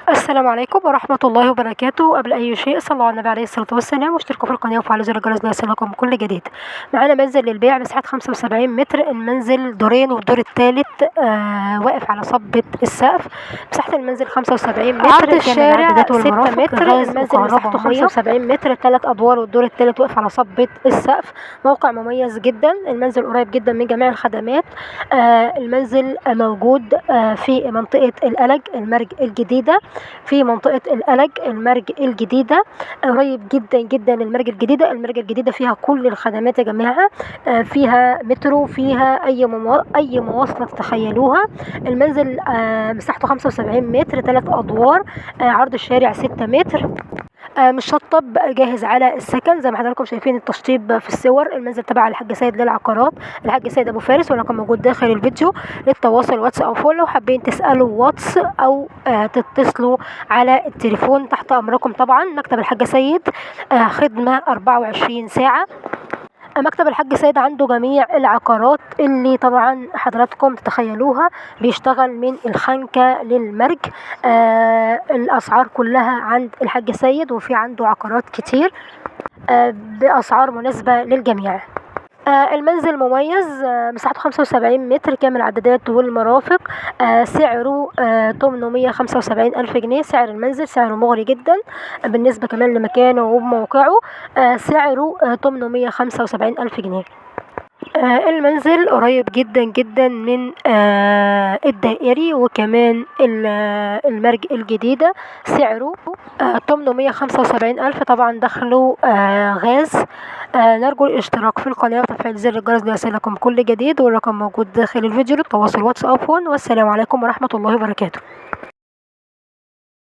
السلام عليكم ورحمة الله وبركاته. قبل أي شيء صلوا على النبي عليه الصلاة والسلام، واشتركوا في القناة وفعلوا زر الجرس ليصلكم كل جديد. معانا منزل للبيع مساحة 75 متر، المنزل دورين والدور الثالث واقف على صبة السقف. مساحة المنزل 75 متر، عرض كامل الشارع العدادات 6 والمرافق، متر، غاز المنزل وكهرباء مساحته ومية. 75 متر، 3 أدوار والدور الثالث واقف على صبة السقف. موقع مميز جدا، المنزل قريب جدا من جميع الخدمات. المنزل موجود في منطقة الألج المرج الجديدة، في منطقة الألج المرج الجديدة، قريب جدا جدا للمرج الجديدة. المرج الجديدة فيها كل الخدمات يا جماعة، فيها مترو، فيها أي مواصلة تتخيلوها. المنزل مساحته 75 متر، 3 أدوار، عرض الشارع 6 متر، مشطب جاهز على السكن زي ما حضراتكم شايفين التشطيب في الصور. المنزل تبع الحاج سيد للعقارات، الحاج سيد ابو فارس، والرقم موجود داخل الفيديو للتواصل واتس او phone. لو حابين تسالوا واتس او تتصلوا على التليفون تحت امركم. طبعا مكتب الحاج سيد خدمه 24 ساعه. مكتب الحاج سيد عنده جميع العقارات اللي طبعا حضراتكم تتخيلوها، بيشتغل من الخنكة للمرج. الأسعار كلها عند الحاج سيد، وفي عنده عقارات كتير بأسعار مناسبة للجميع. المنزل مميز، مساحته 75 متر، كامل العدادات والمرافق. سعره 875 ألف جنيه. سعر المنزل سعره مغري جدا بالنسبة كمان لمكانه وموقعه. سعره 875 ألف جنيه. المنزل قريب جدا جدا من الدائري وكمان المرج الجديدة. سعره 875 ألف، طبعا دخله غاز. نرجو الاشتراك في القناة وتفعيل زر الجرس ليصلكم كل جديد، والرقم موجود داخل الفيديو للتواصل واتس أو phone. والسلام عليكم ورحمة الله وبركاته.